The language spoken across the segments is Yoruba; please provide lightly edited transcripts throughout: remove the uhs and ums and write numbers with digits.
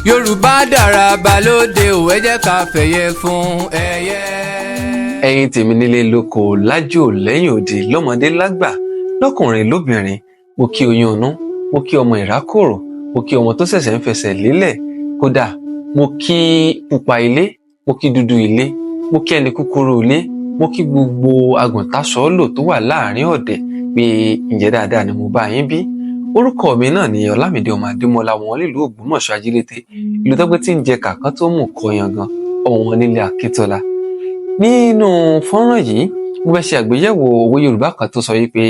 Yorùbá dára balóde ò, ẹ jẹ́ ká fẹ̀yẹ fún ẹyẹ. Ẹ̀yin tèmi nílé lóko, lájò, lẹ́yìn òdì, lọ́mọdé lágbà, lọ́kùnrin lóbìnrin, mo kí oyún inú, mo kí ọmọ ìrákòrò, mo kí ọmọ tó ṣẹ̀ṣẹ̀ ń fẹsẹ̀ lélẹ̀. Kódà mo kí pupa ilé, mo kí dúdú ilé, mo kí ẹni kúkúrú ilé, mo kí gbogbo agùntàsọ́ọ̀lò tó wà láàrin ọ̀dẹ̀ pé ǹjẹ́ dáadáa ni mo bá yín bí? Orúkọ mi náà ni Ọlámídé ọmọ Adémọlá wọn nílùú Ògbómọ̀ṣọ́, Ajílété, ìlú tó pé tí ń jẹ kàkán tó mú kọyan gan ọ̀wọ́n nílé Akíntọ́lá. Nínú fọ́nrán yìí, mo fẹ́ ṣe àgbéyẹ̀wò òwe Yorùbá kan tó sọ wípé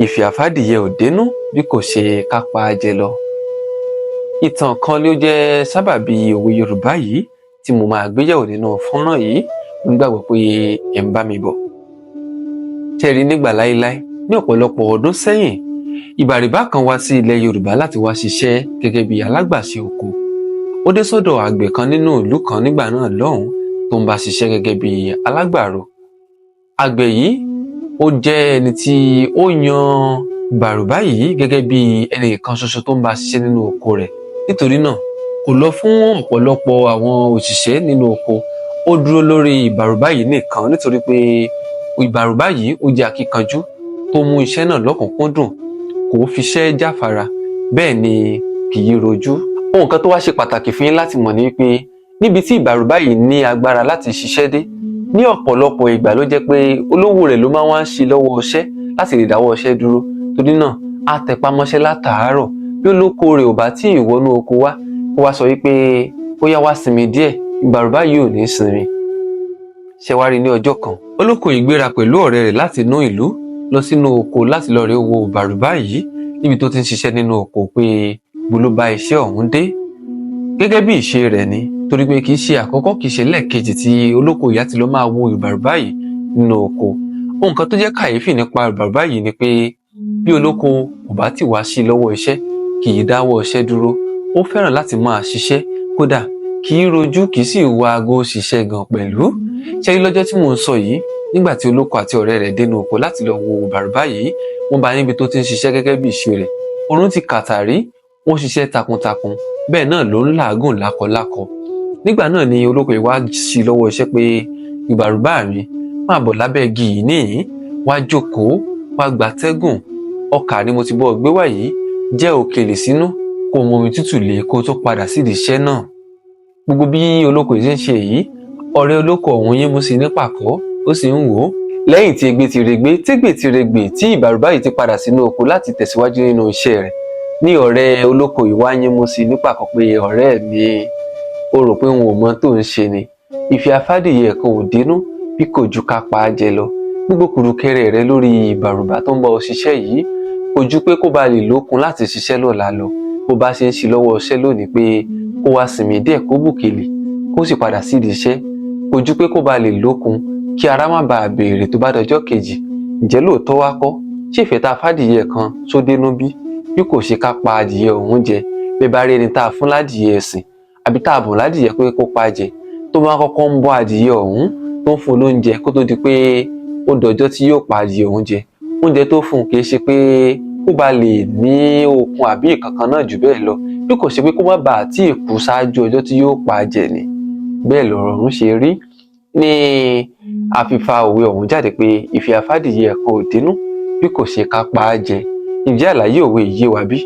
ìfẹ́ àfádìyẹ ò dénú bí kò ṣe ká pa á jẹ lọ. Ìtàn kan ló jẹ́ sábàbí òwe Yorùbá yìí tí mo máa gbéyẹ̀wò nínú fọ́nrán yìí. Mo gbàgbọ́ pé ẹ̀ ń bá mi bọ̀. Ṣé rí, nígbà láéláé, ní ọ̀pọ̀lọpọ̀ ọdún sẹ́yìn, ìbàrìbá kan wá sí ilẹ̀ Yorùbá láti wá ṣiṣẹ́ gẹ́gẹ́ bí alágbàṣe oko. Ó dé sọ́dọ̀ àgbẹ̀ kan nínú ìlú kan nígbà náà lọ́hùn tó ń bá ṣiṣẹ́ gẹ́gẹ́ bí alágbàro. Àgbẹ̀ yìí, ó jẹ́ ẹni tí ó yan ìbàrùbá yìí gẹ́gẹ́ bí ẹnì kan ṣoṣo tó ń bá ṣiṣẹ́ nínú oko rẹ̀. Nítorí náà, kò lọ fún ọ̀pọ̀lọpọ̀ àwọn òṣìṣẹ́ nínú oko. Ó dúró lórí ìbàrùbá yìí nìkan, nítorí pé ìbàrùbá yìí, ó jẹ́ akíkanjú tó mú iṣẹ́ náà lọ́kùnkúndùn, kò fiṣẹ́ jáfara, bẹ́ẹ̀ ni kì í rojú. Ohun kan tó wá ṣe pàtàkì fún yín láti mọ̀ ni pé níbi tí ìbàrùbá yìí ní agbára láti ṣiṣẹ́ dé, ní ọ̀pọ̀lọpọ̀ ìgbà ló jẹ́ pé olówó rẹ̀ ló máa ń wá ń ṣe lọ́wọ́ iṣẹ́ láti lè dáwọ́ iṣẹ́ dúró. Torí náà, á tẹpá mọ́ṣẹ́ látàárọ̀. Bí olóko rẹ̀ ò bá tí ì wọnú oko wá kó wá sọ wípé ó yá, wá sinmi díẹ̀, ìbàrùbá yìí ò ní sinmi. Ṣe wá rí, ní ọjọ́ kan, olóko yìí gbéra pẹ̀lú ọ̀rẹ́ rẹ̀ láti inú ìlú lọ sínú oko láti lọ rí wo ìbàrùbá yìí níbi tó ti ń ṣiṣẹ́ nínú oko, pé bó ló bá iṣẹ́ ọ̀hún dé. Gẹ́gẹ́ bí ìṣe rẹ̀ ni, torí pé kì í ṣe àkọ́kọ́, kì í ṣe lẹ́ẹ̀kejì tí olóko yìí á ti lọ máa wo ìbàrùbá yìí nínú oko. Ohun kan tó jẹ́ kàyéfì nípa ìbàrùbá yìí ni pé bí olóko kò bá ti wá sí lọ́wọ́ iṣẹ́, kì í dáwọ́ iṣẹ́ dúró. Ó fẹ́ràn láti máa ṣiṣẹ́, kódà kì í rojú, kì í sì wo aago ṣiṣẹ́ gan pẹ̀lú. Ṣé rí, lọ́jọ́ tí mò ń sọ yìí, nígbà tí olóko àti ọ̀rẹ́ rẹ̀ dénú oko láti lọ wo ìbàrùbá yìí, wọ́n bá níbi tó ti ń ṣiṣẹ́ gẹ́gẹ́ bí ìṣe rẹ̀. Oorun ti kàtàrí, ó ń ṣiṣẹ́ takuntakun, bẹ́ẹ̀ náà ló ń làágùn lákọlákọ. Nígbà náà ni olóko yìí wá sí lọ́wọ́ iṣẹ́ pé, "Ìbàrùbá mi, máa bọ̀ lábẹ́ igi yìí níhìn, wá jókòó, wá gbatẹ́gùn. Ọkà ni mo ti bọ́ gbé wá yìí, jẹ́ òkèlè sínú, kó mu omi tútù lé, kó tó padà sídìí iṣẹ́ náà." Gbogbo bí olóko yìí ṣe ń ṣe èyí, ọ̀rẹ́ olóko ọ̀hún yín mú sí ní pàkọ́, ó sì ń wò ó. Lẹ́yìn tí egbe ti regbé, tégbè ti regbè, tí ìbàrùbá yìí ti padà sínú oko láti tẹ̀síwájú nínú iṣẹ́ rẹ̀, ní ọ̀rẹ́ olóko yìí wá yín mú sí ní pàkọ́ pé, "Ọ̀rẹ́ mi, ó rò pé n ò mọ tó ń ṣe ni? Ìfẹ́ afádìyẹ kan ò dénú bí kò ju ká pa á jẹ lọ. Gbogbo kùrùkẹrẹ rẹ lórí ìbàrùbá tó ń bá ọ ṣiṣẹ́ yìí kò ju pé kó ba lè lókun láti ṣiṣẹ́ lọ́la lọ. Bó bá ṣe ń ṣe lọ́wọ́ iṣẹ́ lónìí pé kó wá sinmi díẹ̀, kó bùkèlè, kó sì padà sídìí iṣẹ́, kò ju pé kó ba lè lókun, kí ara má bàa béèrè tó bá dọjọ́ kejì. Ǹjẹ́ lóòótọ́ wá kọ́? Ṣé ìfẹ́ tá a fádìyẹ kan tó dénú bí bí kò ṣe ká pa adìyẹ ọ̀hún jẹ? Bẹ́ẹ̀ bá rí ẹni tá a fún ládìyẹ ẹ̀sìn àbí tá a bùn ládìyẹ pé kó pa jẹ, tó máa kọ́kọ́ ń bọ́ adìyẹ ọ̀hún, tó ń fún lóúnjẹ kó tó di pé ó dọjọ́ tí yóò pa adìyẹ ọ̀hún jẹ, oúnjẹ tó fún un kì í ṣe pé kó ba lè ní okun àbí ìkankan náà jù bẹ́ẹ̀ lọ, bí kò ṣe pé kó má bàa tí ì kú ṣáájú ọjọ́ tí yóò pa jẹ ni." Bẹ́ẹ̀ lọ̀rọ̀ ọ̀hún ṣe rí ní àfìfà òwe ọ̀hún jáde pé ìfẹ́ afádìyẹ kan ò dénú bí kò ṣe ká pa á jẹ. Ǹjẹ́ àlàyé òwe yìí yé wa bí?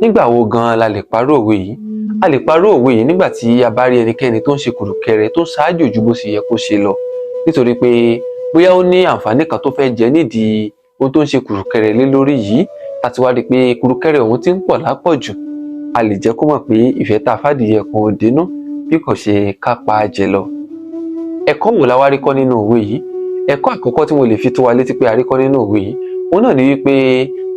Nígbà wo gan-an la lè parọ́ òwe yìí? A lè parọ́ òwe yìí nígbà tí a bá rí ẹnikẹ́ni tó ń ṣe kùrùkẹrẹ, tó ń ṣáájò ju bó ṣe yẹ kó ṣe lọ, nítorí pé bóyá ó ní àǹfààní kan tó fẹ́ jẹ nídìí ohun tó ń ṣe kùrùkẹrẹ lé lórí yìí. Tá ti wá rí i pé kùrùkẹrẹ ọ̀hún ti ń pọ̀ lápọ̀jù, a lè jẹ́ kó mọ̀ pé ìfẹ́ tá a fádìyẹ kan ò dénú bí kò ṣe ká pa á jẹ lọ. Ẹ̀kọ́ wo la wá rí kọ́ nínú òwe yìí? Ẹ̀kọ́ àkọ́kọ́ tí mo lè fi tó wa létí pé a rí kọ́ nínú òwe yìí, òun náà ni wípé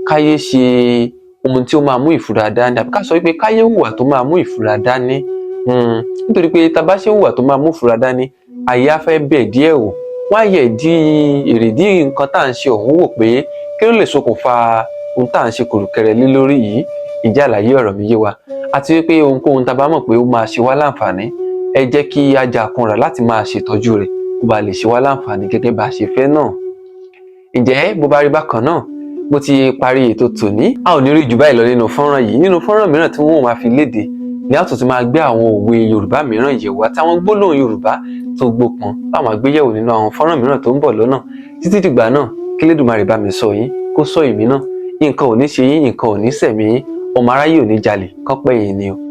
káyé ṣe ohun tí ó máa mú ìfura dání, àbí ká sọ wípé káyé hùwà tó máa mú ìfura dání, nítorí pé tá a bá ṣe hùwà tó máa mú ìfura dání, àyè á fẹ́ bẹ̀ díẹ̀ wò, wọ́n á yẹ̀ dí èrèdí nǹkan tá à ń ṣe ọ̀hún wò pé kí ló lè ṣokùnfà ohun tá à ń ṣe kùrùkẹrẹ lé lórí yìí. Ǹjẹ́ àlàyé ọ̀rọ̀ mi yé wa? Àti wípé ohunkóhun tá a bá mọ̀ pé ó máa ṣe wá láǹfààní, ẹ jẹ́ kí á jàkunrà láti máa ṣètọ́jú rẹ̀ kó ba lè ṣe wá láǹfààní gẹ́gẹ́ bá a ṣe fẹ́ náà. Ǹjẹ́ bó bá rí bákan náà, mo ti parí ètò tòní. A ò ní rí jù báyìí lọ nínú fọ́nrán yìí. Nínú fọ́nrán mìíràn tí wọ́n máa fi léde. Ní a tún ti máa gbé àwọn òwe Yorùbá mìíràn yẹ̀wò àtàwọn gbólóhùn Yorùbá tó gbópọn láwọn àgbéyẹ̀wò nínú àwọn fọ́nrán mìíràn tó ń bọ̀ lọ́nà. Títí dìgbà náà, kí Lédùmarè bá mi sọ yín, kó sọ èmi náà. Nǹkan ò ní ṣe yín, nǹkan ò ní sẹ̀mí yín. Ọmọ aráyé ò ní jalè kọ́pẹ́ yìí ni o.